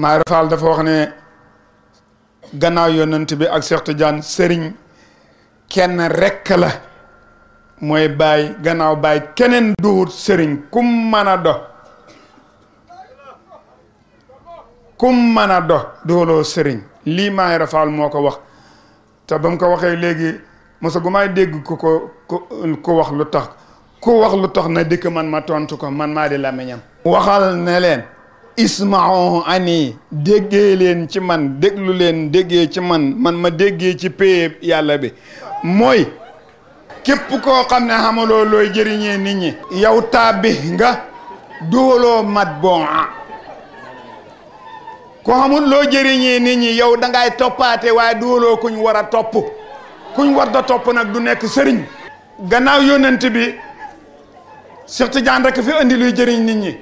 Maay Faal dafa wax ne gannaaw yonent bi ak Cheikh Tidiane sëriñ kenn rekk la mooy baay gannaaw baay keneen duwut sëriñ kum mën a do dooloo sëriñ lii Maay Faal moo ko wax te ba mu ko waxee léegi mosa gu may dégg ku wax lu tax na dikk man ma tontu ko man maa di làmmiñam waxal ne leen isma'u ani déggee leen ci man déglu leen déggee ci man ma déggee ci péye yàlla bi mooy képp koo xam ne xamaloo looy jëriñee nit ñi yow tàbbi nga dooloo mat bon ko xamul loo jëriñee nit ñi yow dangay toppaate waaye dooloo kuñ war a topp kuñ war da topp nag du nekk sëriñ gannaaw yonent bi Cheikh Tidiane rek fi andi luy jëriñ nit ñi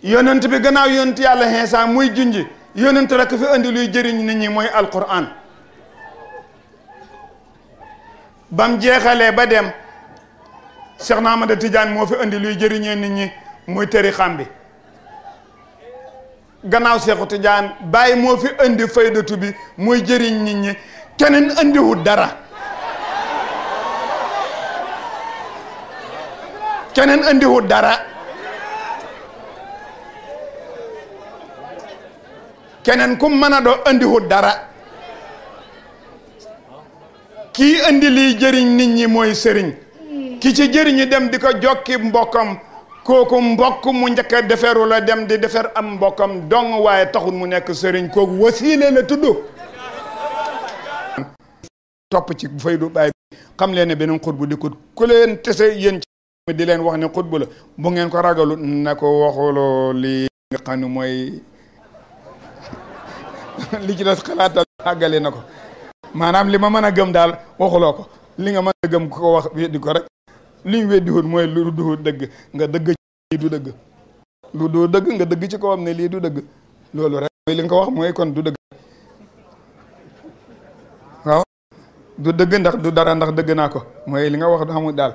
yonent bi gannaaw yonent yàlla Iisaa muy junji yonent rek fi andi luy jëriñ nit ñi mooy alquran bam jeexalee ba dem Cheikh na Ahmada Tidiane moo fi andi luy jëriñee nit ñi muy tarixam bi gannaaw Cheikh Tidiane Baay moo fi andi faydatu bi muy jëriñ nit ñi keneen andiwut dara keneen andiwut dara keneen ku mën a doo andiwut dara kii andi liy jëriñ nit ñi mooy sëriñ ki ci jëriñu dem di ko jokki mbokkam kooku mbokk mu njëkk a deferu la dem di defer am mbokkam dong waaye taxul mu nekk sëriñ kooku wasiile la tudd topp ci faydu baay bi xam leen ne beneen xutbu di ko ku leen tese yéen ci di leen wax ne xutbu la bu ngeen ko ragalu na ko waxuloo li nga xam ne mooy li ci des xalaatal àggale na ko maanaam li ma mën a gëm daal waxuloo ko li nga mën a gëm ko wax weddi ko rek li ñu weddi wut mooy lu du dëgg nga dëgg ci lii du dëgg lu du dëgg nga dëgg ci ko am ne lii du dëgg loolu rek mooy li nga ko wax mooy kon du dëgg waaw du dëgg ndax du dara ndax dëgg naa ko mooy li nga wax du xamul daal